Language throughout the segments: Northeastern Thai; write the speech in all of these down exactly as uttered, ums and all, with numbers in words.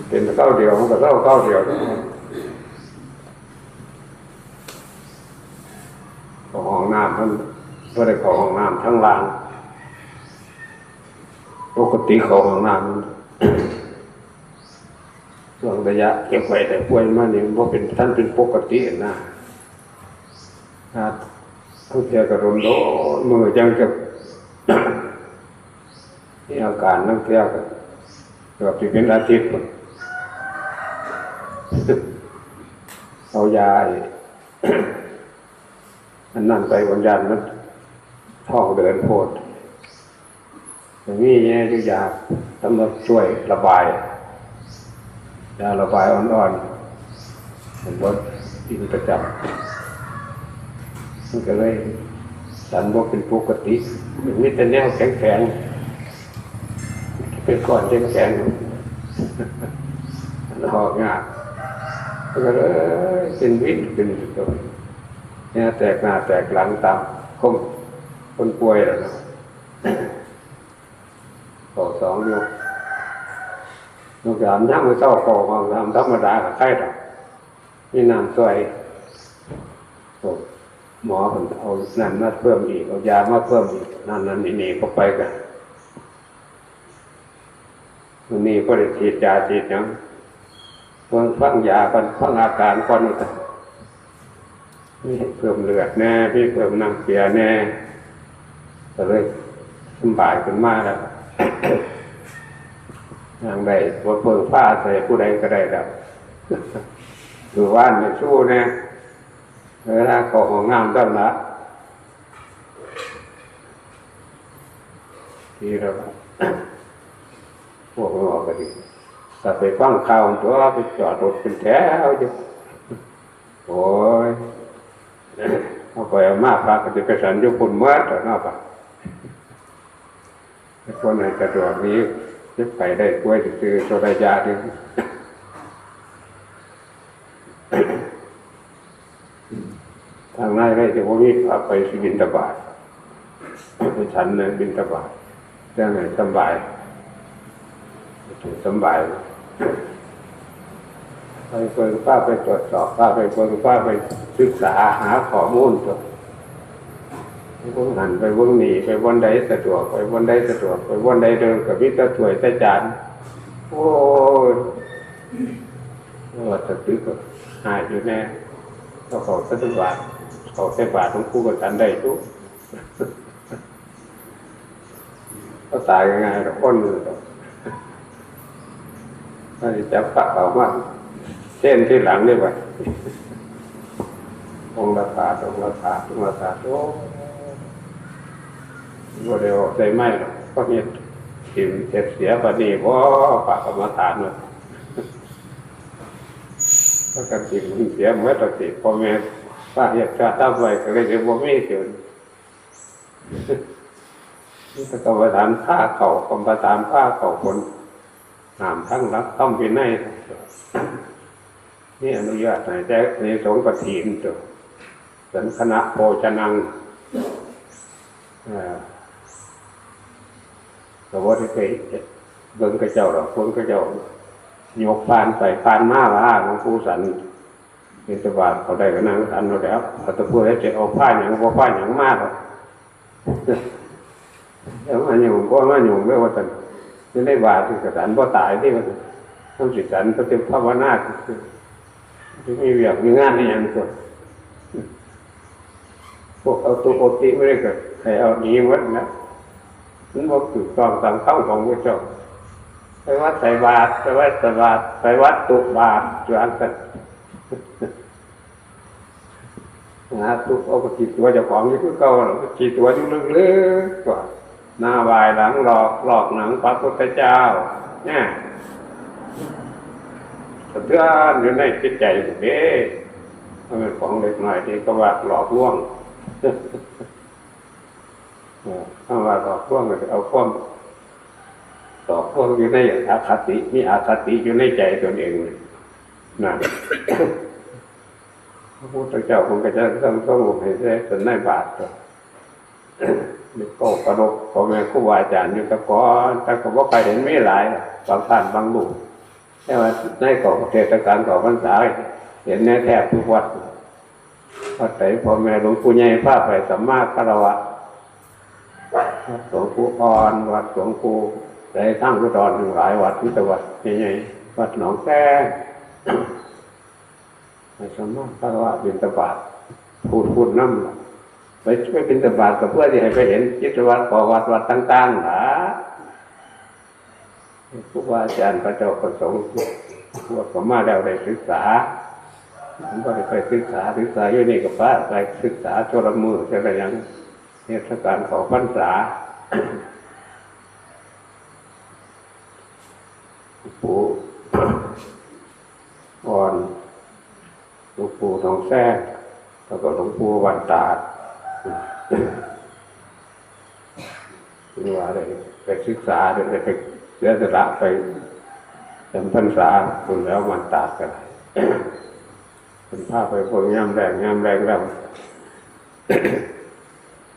เป็นคราวเดียวมันก็เศร้าคราวเดียว เข้าห้องน้ำมันบ่ได้เข้าห้องน้ำทางล่าง ปกติเข้าห้องน้ำมัน ช่วงระยะเจ็บไข้ได้ป่วยมานี่มันบ่เป็น ทันเป็นปกตินะ นะ บางเทื่อก็โดนๆ มื้อจั่งจะ มีอาการ บางเทื่อก็เกือบสิเป็นอาทิตย์พุ้น เอายาไอ้ อันนั้นไป วันยานมันท้องเดินโพด แต่มีแน่อยู่ยาสำหรับช่วยระบาย ยาระบายอ่อนๆ ผมว่ากินประจำ มันก็เลยสันบ่เป็นปกติ มันมีแต่แนวแข็งๆ เป็นก้อนแข็งๆ มันออกยาก มันก็เลยเป็นวินเป็นตัว เนี่ยแตกหน้าแตกหลังตามคน คนป่วยแล้วเนาะ เข้าสองยก ยกสาม ยังมื้อเช้าเข้าห้องน้ำธรรมดาก็ไข้ดอก มีน้ำช่วย โอ้ หมอเพิ่นเอานั่นมาเพิ่มอีก เอายามาเพิ่มอีก นั่นนั่นนี่นี่เข้าไปกัน มื้อนี้บ่ได้ฉีดยาฉีดหยัง เบิ่งฟังยาก่อน ฟังอาการก่อนว่าซั่น มีเพิ่มเลือดแน่ มีเพิ่มน้ำเกลือแน่ ก็เลยสำบายขึ้นมาแล้ว ย่างได้ บ่เพิ่งพาอาศัยผู้ใดก็ได้แล้ว อยู่บ้านนี่สู้แน่ เวลาเข้าห้องน้ำซั่นละ ทีละ พวกมันออกก็ดี ถ้าไปฟังข่าวตัว ไปจอดรถเป็นแถวอยู่ โอ้ย เอาไปเอามา พระก็สิไปสันอยู่พุ้นหมดแล้วเนาะ พระ คนให้สะดวกนี้ เจ็บไข้ได้ป่วยซื่อๆ ตัวระยะนี้ ทางในเลยจะบ่มีพระไปบิณฑบาต ไปฉันในบิณฑบาต จั่งให้สำบาย สำบาย ไปเบิ่ง พาไปตรวจสอบ พาไปเบิ่ง พาไปศึกษาหาข้อมูลตัว ไปเบิ่งหั่น ไปเบิ่งนี่ ไปบ่อนใดสะดวก ไปบ่อนใดสะดวก ไปบ่อนใดเดินก็มีแต่ถ้วยแต่จาน โอ้ย ว่าจะตึกก็หายอยู่แน่ ก็เขาใส่บาตร เขาใส่บาตรหลวงปู่ก็ฉันได้อยู่ ก็ตายง่ายๆดอก คนหนึ่งดอก อันนี้จับพระเอามาเส้นที่หลังนี่ไป องค์ละถาด องค์ละถาด องค์ละถาด โอ้ บ่ได้ออกใส่ไม้หรอก เพราะเฮ็ดถิ่มเฮ็ดเสียปานนี้บ่ พระกรรมฐานน่ะ พากันถิ่มเสียหมดแล้วสิ พ่อแม่พาเฮ็ดพาทำไว้ก็เลยสิบ่มีเสีย มีแต่กรรมฐานพาเข้า กรรมฐานพาเข้าผล ห้ามทั้งหลักธรรมวินัย นี่อนุญาตให้แต่ในสงฆ์กฐินตัว สันคณะโภชนัง เอ่อ ก็บ่ได้ไปเบิ่งเขาเจ้าดอก เบิ่งเขาเจ้า ยกพานไปพานมาว่า หลวงปู่สัน บิณฑบาตเขาได้ก็นั่งฉันเอาแล้ว เขาจะพูดให้จะเอาผ้าหยัง บ่ผ้าหยังมาดอก แล้วมาหยุ่ง บ่มาหยุ่งเด้อว่าซั่น อยู่ในบาตรนี่ก็ฉันบ่ตายเด้ว่าซั่น มันสิฉันก็จะภาวนาซื่อๆ สิมีเวียกมีงานอีหยังตัว พวกเอาตุโอติไม่ได้ก็ให้เอาหนีหมดนะ มันบ่ถูกต้องตามคำของพระเจ้า ไปวัดใส่บาตร ไปวัดใส่บาตร ไปวัดตุบาตร อยู่อันกัน หาตุเอาก็ขีดตัวเจ้าของอยู่คือเก่า แล้วก็ขีดตัวอยู่ลึกๆ กว่า หน้าไหว้หลังหลอก หลอกหนังพระพุทธเจ้า เนี่ย สะเทือนอยู่ในจิตใจเด้ มันเป็นของเล็กน้อยที่เขาว่าหลอกลวง เออ คำว่าหลอกลวงก็คือเอาความหลอกลวงอยู่ในอคติ มีอคติอยู่ในใจตนเอง นั่น พระพุทธเจ้าคงก็จะต้อง ต้องให้ได้ส่วนในบาตรตัว นี่ก็เคารพพ่อแม่ครูบาอาจารย์อยู่แต่ก่อน แต่ก็บ่ค่อยเห็นมีหลายหรอก บางท่านบางรูป แต่ว่าในของเทศกาลเข้าพรรษา เห็นแน่แทบทุกวัด วัดไหนพ่อแม่หลวงปู่ใหญ่พาไปสัมมาคารวะ วัดหลวงปู่อ่อน วัดหลวงปู่ไหน ทั้งอุดรทั้งหลายวัด มีแต่วัดใหญ่ๆ วัดหนองแซง ไปสัมมาคารวะ บิณฑบาต พูดพูดนำ ไปไปบิณฑบาตก็เพื่อที่ให้ไปเห็นกิจวัตรของวัด วัดต่างๆล่ะ ครูบาอาจารย์พระเจ้าประสงค์ พวกเขามาแล้วได้ศึกษา ผมก็ได้ไปศึกษา ศึกษาอยู่นี่ก็พาไปศึกษา ชั่วละมื้อ ชั่วละหยัง เทศกาลเข้าพรรษา ปู่อ่อน หลวงปู่หนองแซง แล้วก็หลวงปู่บ้านตาด คือว่าได้ไปศึกษา ได้ไปเสียสละไปจำพรรษา คุณแล้วบ้านตาดก็ได้ เป็นพาไปพวกย่ำแรงย่ำแรงแล้ว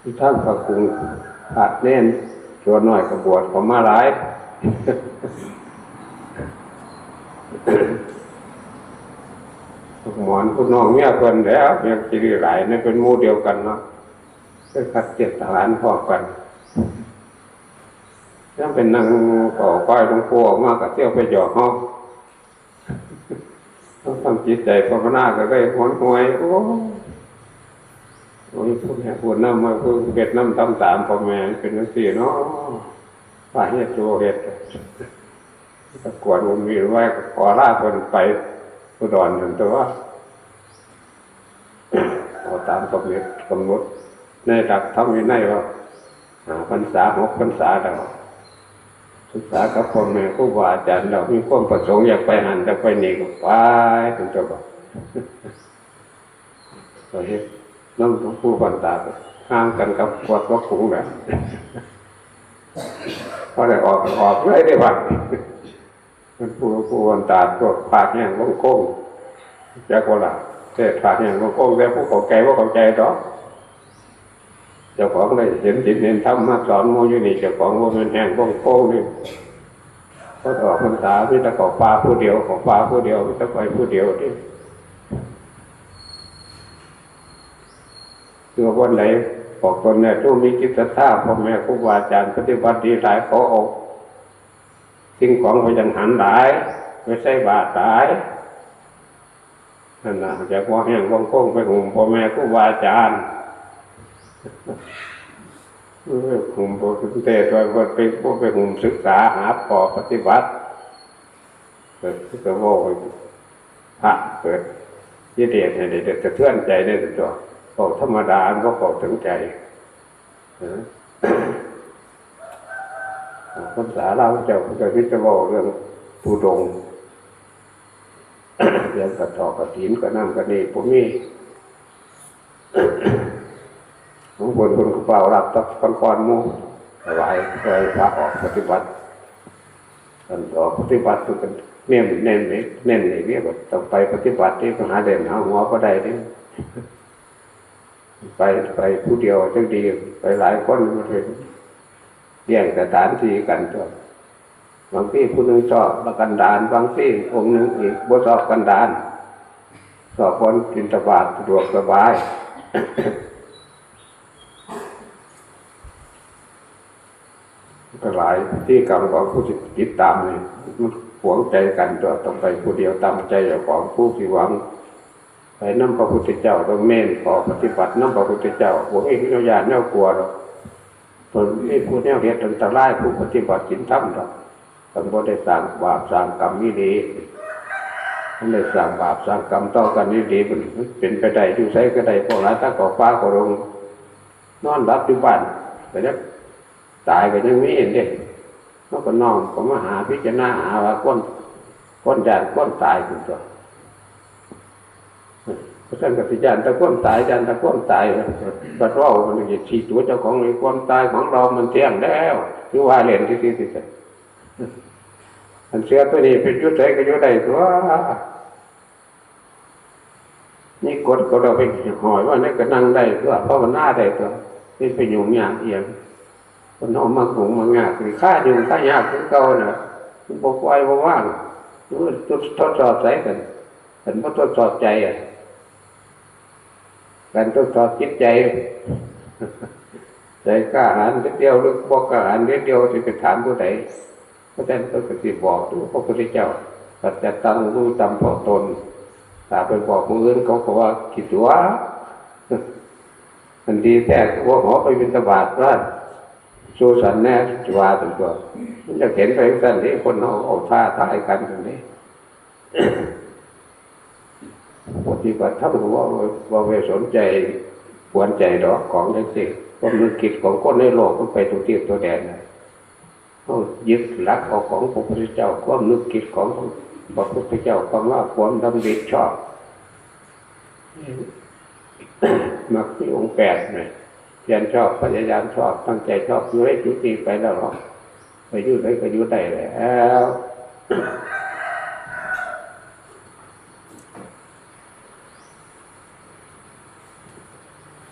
ที่ทางพระกรุง พระเณร ส่วนน้อยก็บวชเข้ามาหลาย พวกหมอนพวกน้องเมียเพิ่นแล้ว ยังกินหลายในเป็นหมู่เดียวกันเนาะ ไปคัดเจ็ดทหารพร้อมกัน ยังเป็นนางเป่าควายหลวงปู่ออกมาก็เที่ยวไปหยอกเฮา ต้องทำจิตใจภาวนาก็ได้หวนหวย โอ้ โอ้ย ผู้แม่ผู้นำมา ผู้เฮ็ดนำทำตามพ่อแม่ เป็นจังซี่เนาะ พาเฮ็ดโตเฮ็ด ตะกวดอุ้มมีไว้ ขอลาเพิ่นไปอุดรนั่นตัว เอาตามกำหนด กำหนดในหลักธรรมวินัยว่า ห้าพรรษา หกพรรษาแล้ว ศึกษากับพ่อแม่ครูบาอาจารย์แล้ว มีความประสงค์อยากไปหั้นอยากไปนี่ก็ไป เป็นตัวบอก ก็เฮ็ดนำหลวงปู่บ้านตาด ห่างกันกับวัดพระครุงแหละ พอได้ออกก็ออกเลยได้บัด มันผู้ ผู้บ้านตาด พวกพระแห่งวงคง จักว่าล่ะ เทศน์พระแห่งวงคง แต่ผู้เข้าใจบ่เข้าใจดอก เจ้าของได้เห็นศีลเห็นธรรมมาสอนหมู่อยู่นี่ เจ้าของบ่แม่นแห่งวงคงนี่ พอออกพรรษามีแต่เข้าป่าผู้เดียว เข้าป่าผู้เดียว มีแต่ไปผู้เดียวนี่ คือวันไหนออกตนเนี่ย ผู้มีจิตศรัทธา พ่อแม่ครูบาอาจารย์ปฏิบัติดีหลาย เขาเอาสิ่งของไปจังหันหลาย ไปใส่บาตรหลาย นั่นน่ะ อยากว่าแห่งวงคงไปหุ่มพ่อแม่ครูบาอาจารย์ เออ หุ่มพระเทศน์ ว่าไป พวกไปหุ่มศึกษาหาข้อปฏิบัติ เกิดที่จะว่าพระเกิดกิเลสให้ได้สะเทือนใจได้ตัว เว้าธรรมดา อันบ่เข้าถึงใจ เออ พรรษาลาวเจ้าก็จะพิจารณาเรื่องธุดงค์ เรื่องกระถอกกระถิน กระนั่นกระนี่ ผมมี ของเพิ่น เพิ่นก็เป่ารับตักก่อนๆหมู่ ถวาย ถวายพระออกปฏิบัติ ท่านออกปฏิบัติเพิ่นก็เน้น เน้น เน้น เน้นนี่เรียกว่าต้องไปปฏิบัตินี่ ไปหาเล่นหาหัวบ่ได้นี่ ไป ไปผู้เดียวจังดี ไปหลายคนมันเป็นเลี้ยงสถานที่กันตัว บางทีผู้หนึ่งชอบกันดาร บางทีองค์หนึ่งอีกบ่ชอบกันดาร ชอบคนบิณฑบาตสะดวกสบาย ก็หลายพิธีกรรมของผู้ที่ติดตามนี่ มันขวางใจกันตัว ต้องไปผู้เดียวตามใจเจ้าของ ผู้ที่หวังไปนำพระพุทธเจ้า ต้องเน้นขอปฏิบัตินำพระพุทธเจ้า บ่มีแนวย้านแนวกลัวดอก เพิ่นมีผู้แนวเฮ็ดอันตราย ผู้ปฏิบัติศีลธรรมดอก เพิ่นบ่ได้สร้างบาปสร้างกรรมอีหลี มันได้สร้างบาปสร้างกรรมต่อกันอีหลี มันเป็นไปได้ อยู่ไสก็ได้ พวกหลายตาเข้าป่าเข้าดง นอนหลับอยู่บ้าน ก็ยังตายก็ยังมีเด้ มันก็น้อมเข้ามาหา พิจารณาหาว่าคน คนย้านความตายพุ้นตัว เพราะฉะนั้นก็สิย้านแต่ความตาย ย้านแต่ความตาย บัดเว้ามันก็สิตัวเจ้าของเลย ความตายของเรามันเที่ยงแล้ว คือว่าเล่นซื่อๆ อันเสือตัวนี้เป็นอยู่ไสก็อยู่ได้ตัว นี่กฎก็เราไปห้อยว่านี่ก็นั่งได้ตัว ภาวนาได้ตัว นี่ไปยุ่งยากอีหยัง คนเฮามักยุ่งมักยาก นี่คายุ่งคายากคือเก่าน่ะ มันบ่ปล่อยบ่วาง มันทดสอบใส่กัน มันบ่ทดสอบใจอะ การทดสอบจิตใจ ใจกล้าหาญเด็ดเดียวหรือบ่กล้าหาญเด็ดเดียว สิไปถามผู้ใด เพราะฉะนั้นเพิ่นก็สิบอกอยู่ พระพุทธเจ้า สัจจตัง รู้ตามเพราะตน ถ้าไปบอกผู้อื่น เขาก็ว่าขี้ตั๋ว มันดีแท้ คือว่าหอไปบิณฑบาตว่า สู่สันแน่ ว่าซั่นตัว มันอยากเห็นไปจั่งซั่นเด้ คนเฮาเอาท้าทายกันจั่งนี้ ปฏิบัติธรรมก็ว่า ว่าไปสนใจ กวนใจดอกของจั่งซี้ ความนึกคิดของคนในโลกมันไปทุกทิศทั่วแดนนะ เฮายึดหลักเอาของพระพุทธเจ้า ความนึกคิดของพระพุทธเจ้า คำว่าความดำริชอบ มรรคมีองค์แปดเนี่ย เพียรชอบ พยายามชอบ ตั้งใจชอบ อยู่ในจุดนี้ไปแล้วเนาะ ไปอยู่ไหนก็อยู่ได้แล้ว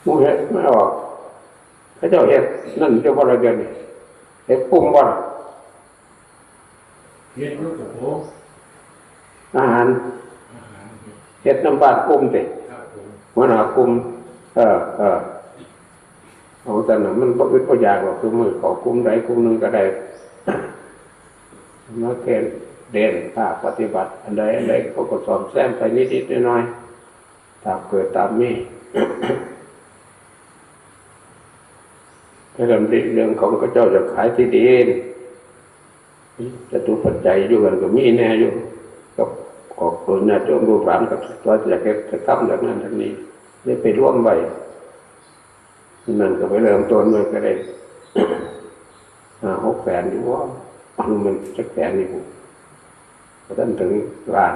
หมู่เฮ็ดไม่ออก เขาเจ้าเฮ็ดนั่นอยู่บ่ล่ะ เดี๋ยวนี้ เฮ็ดกลุ่มบ่ล่ะ เฮ็ดอยู่ครับผม อาหาร อาหาร เฮ็ดนำบ้านกลุ่มติ ครับผม หัวหน้ากลุ่ม เออ เออ เอาซั่นน่ะ มันบ่อึดบ่อยากดอก ซุมื้อเข้ากลุ่มใดกลุ่มหนึ่งก็ได้ มาเทรน เรียนภาคปฏิบัติ อันใดอันใดเขาก็ซ่อมแซมไปนิดๆหน่อยๆ ตามเกิดตามมี แต่ดำริเรื่องของเขาเจ้าจะขายที่ดิน จตุปัจจัยอยู่กันก็มีแน่อยู่ กับออกตนญาติโยมลูกหลานก็ว่าอยากเฮ็ดจะทำอย่างนั้นอย่างนี้ เลยไปร่วมไว้ นั่นก็ไปเริ่มต้นไว้ก็ได้ ห้าหกแสนอยู่บ่ มันจักแสนนี่บุ บ่ทันถึงล้าน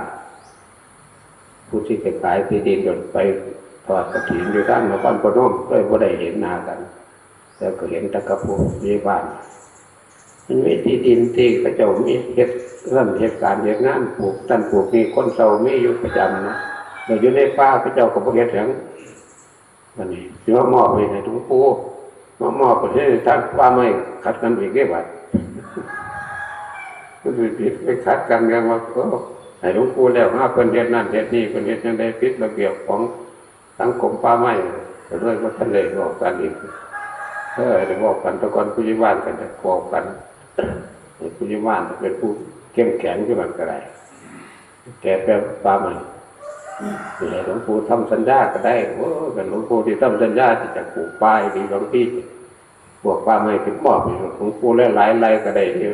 ผู้ที่จะขายที่ดินก็ไปทอดกฐินอยู่ทางนครพนม เลยบ่ได้เห็นหน้ากัน แล้วก็เห็นแต่กับผู้ใหญ่บ้าน มันมีที่ดินที่เขาเจ้ามีเฮ็ดนั่นเฮ็ดการเฮ็ดงาน ปลูกนั่นปลูกนี่ คนเช่ามีอยู่ประจำนะ แล้วอยู่ในป่าเขาเจ้าก็บ่เฮ็ดหยัง บัดนี้สิมามอบให้หลวงปู่ มามอบให้ทางป่าไม้ ขัดกันอีกเด้บัด มันสิไปขัดกันกันว่า เออ ให้หลวงปู่แล้วมา เพิ่นเฮ็ดนั่นเฮ็ดนี่ เพิ่นเฮ็ดจั่งใดผิดระเบียบของทางกรมป่าไม้ ก็เลยบ่ทันได้บอกกันอีก เออ ได้บอกกันแต่ก่อน ผู้ใหญ่บ้านก็ได้บอกกัน ผู้ใหญ่บ้านเป็นผู้เข้มแข็งขึ้นมาก็ได้ แกไปป่าไม้ ให้หลวงปู่ทำสัญญาก็ได้ โอ้ คันหลวงปู่ที่ทำสัญญาที่จะปลูกป่าอีหลี บางทีพวกป่าไม้ที่มอบให้หลวงปู่หลายๆไร่ก็ได้เด้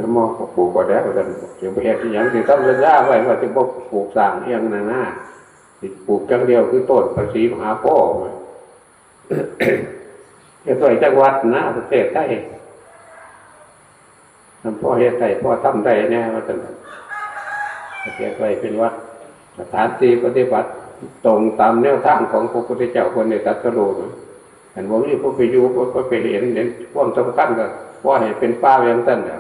อ มอบก็ปลูกก็แล้วกัน สิบ่เฮ็ดอิหยัง ที่ทำสัญญาไว้ว่าสิบ่ปลูกสร้างอิหยังนั่นนะ สิปลูกอย่างเดียวคือต้นพระศรีมหาโพธิ์ เฮ็ดไว้จักวัดนะ ประเทศไทย มันพอเฮ็ดได้ พอทำได้แน่ว่าซั่น เฮ็ดไว้เป็นวัด สถานที่ปฏิบัติตรงตามแนวทางของพระพุทธเจ้า เพิ่นได้ตรัสรู้นะ คันบ่มีผู้ไปอยู่ ผู้ไปเห็น เห็นความสำคัญก็ปล่อยให้เป็นป่าอย่างซั่นแหละ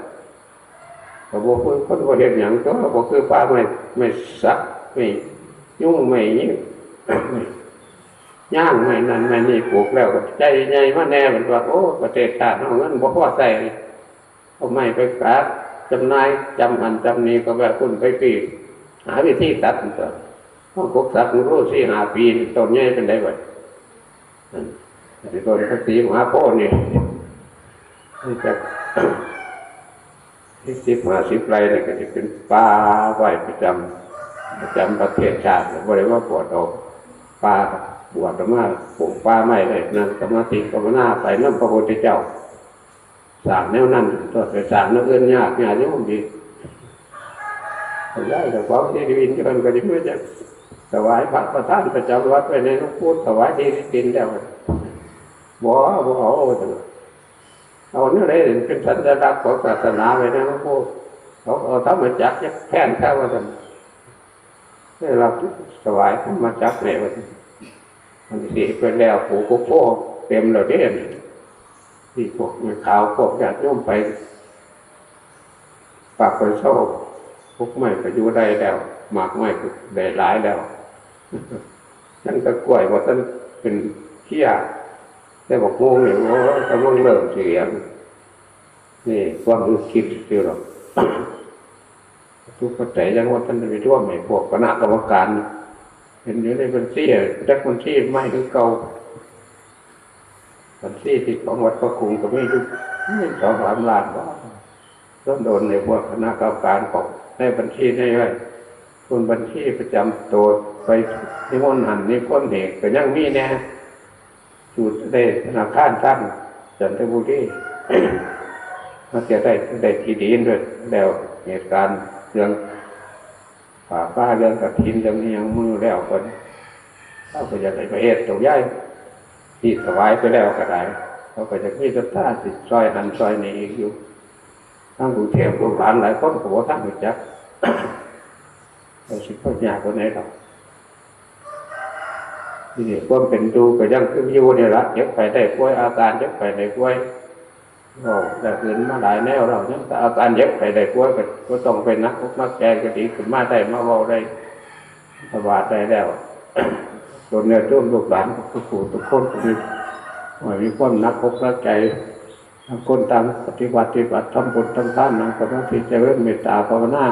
ก็บ่คือ คนบ่เฮ็ดหยัง ตัวบ่คือป่าไม้ ไม้สัก ไม้ยุง ไม้ยิง ไม้ย่าง ไม้นั่นไม้นี่ ปลูกแล้วก็ใหญ่ใหญ่มาแน่ มันว่า โอ้ ประเทศชาติเฮาเงินบ่พอใช้ เอาไม้ไปขายจำหน่าย จำหั่นจำนี่ก็แบบคุณไปปี หาวิธีตัดมันก็ มันกกสักมันรู้สี่ห้าปี ต้นใหญ่เป็นไดบ่ อันนี้ต้นพระศรีมหาโพธิ์นี่ นี่จะ สิบห้าสิบไร่นี่ก็สิเป็นป่าไว้ประจำ ประจำประเทศชาติ บ่ได้มาบวชออกป่า บวชออกมาปลูกป่าไม้ไว้ นั่งสมาธิภาวนาไปนำพระพุทธเจ้า สร้างแนวนั้น ตัวไปสร้างแนวอื่นยาก ญาติโยมดี ขยายเจ้าของที่ดินที่เพิ่นก็สิมาจะถวายพระประธานประจำวัดไว้ในหลวงปู่ ถวายที่ดินแล้ว บ่ บ่เอา เอาแนวใดเป็นสัญลักษณ์ของศาสนาไว้นะหลวงปู่ เอา เอาธรรมจักรจักแผ่นซะว่าซั่น ได้รับถวายธรรมจักรให้ว่าซั่น มันสิไปแล้ว ปลูกโกโก้เต็มแล้วเด้ ที่พวกแม่ขาว พวกญาติโยมไป ปากไปเซา พวกไม้ก็อยู่ได้แล้ว หมากไม้ก็ได้หลายแล้ว ยังแต่กล้วยว่าซั่นเป็นเพี้ย แต่บักโมงนี่ โอ้ย กำลังเริ่มสิเหลือง นี่ความรู้คิดคือหรอก ทุกปัจจัยยังว่าท่านไปร่วมให้พวกคณะกรรมการ เห็นอยู่ในบัญชี จักบัญชีไม่คือเก่า บัญชีที่ของวัดพระคงก็มีอยู่ มีสองสามล้านบ่ ต้นโดนในพวกคณะกรรมการของในบัญชีในไว้ส่วนบัญชีประจำตัวไปนิมนต์หันนิมนต์เหตุก็ยังมีแน่ อยู่ในธนาคารทั้งจันทบุรี มันจะได้ ได้ที่ดินด้วย แล้วเหตุการณ์เรื่องป่าป่า เรื่องกฐิน เรื่องนี้ยังมือแล้วคน เราก็อยากได้ประเทศตัวใหญ่ที่ถวายไปแล้วก็ได้ เราก็อยากมีศรัทธาสิซอยหันซอยนี้อีกอยู่ ทั้งกรุงเทพฯ ลูกหลานหลายคนก็บ่ทันรู้จัก เราสิพ่อยากคนไหนดอก นี่ความเป็นอยู่ก็ยังคืออยู่นี่ละ เจ็บไข้ได้ป่วย อาการเจ็บไข้ได้ป่วย เราแต่อื่นมาหลายแนว เรายังแต่อาการเจ็บไข้ได้ป่วยก็บ่ต้องไปหนักอกหนักใจ ก็ดีขึ้นมาได้ มาเว้าได้ สบายได้แล้ว ตนเนี่ย โยมลูกหลานทุกผู้ทุกคนก็มี ว่ามีความหนักอกหนักใจ ทั้งคนต่างปฏิบัติ ปฏิบัติ ทำบุญทำทาน นั่งสมาธิ เจริญเมตตาภาวนา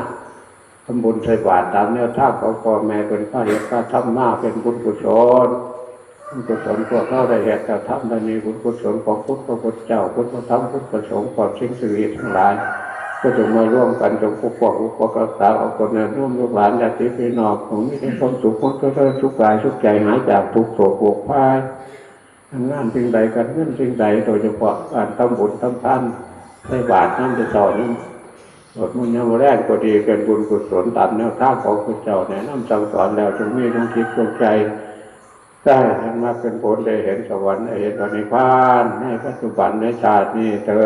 ทำบุญใส่บาตรตามแนวทางของพ่อแม่เป็นพระเอกพระธรรมมา เป็นบุญกุศล บุญกุศลพวกเราได้เฮ็ดได้ทำได้มีบุญกุศลของคุณพระพุทธเจ้า คุณพระธรรม คุณพระสงฆ์ ความสิ่งศักดิ์สิทธิ์ทั้งหลาย ก็จงมาร่วมกันจงปกป้องอุปกรักษาเอาคนในร่วมลูกหลานญาติพี่น้องของมีแต่ความสุขความเจริญสุขกายสุขใจหายจากทุกข์โศกโรคภัย ทำงานสิ่งใดการเงินสิ่งใด โดยเฉพาะการทำบุญทำทาน ใส่บาตรน้ำจะต่อนี้สวดมนต์ยามแรกก็ดี เป็นบุญกุศลตามแนวทางของพระเจ้าแนะนำสั่งสอนแล้ว จงมีดวงจิตดวงใจ ได้ทั้งมรรคเป็นผล ได้เห็นสวรรค์ ได้เห็นพระนิพพาน ในปัจจุบันในชาตินี้เถิ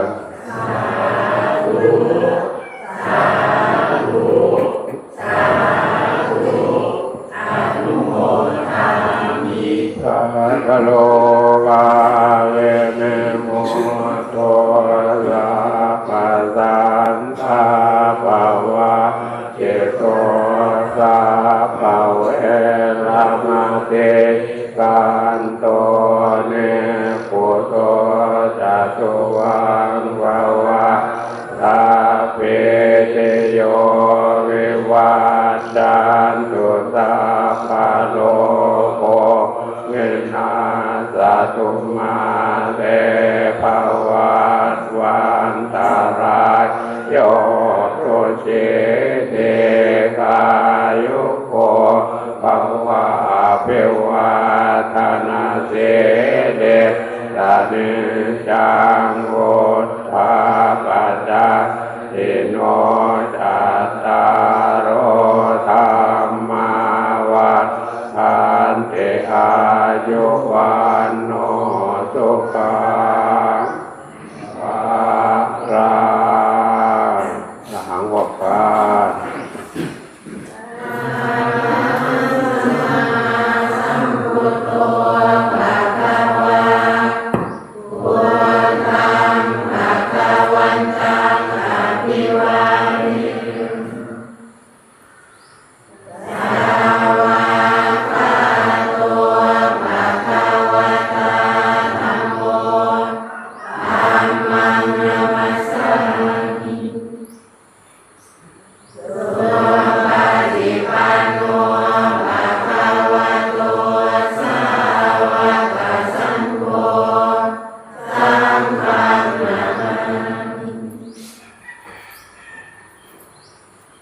ด สาคโลกาเวมิมุตโต สัพพสันตาปวัตติโต สัพพเวรมติกันโต นิพพุโต จตุวังภวะ สัพพิติโย วิวัชชันตุ สัพพะโรโค วินาสสตุ มาเตภวัตวันตรายโย สุขี ทีฆายุโก ภวะ อภิวาทนาสีลิสสะ นิจจัง วุฑฒาปะจายิโน จัตตาโร ธัมมา วัฑฒันติ อายุ วัณโณ สุขัง พลัง อหัง วัพพา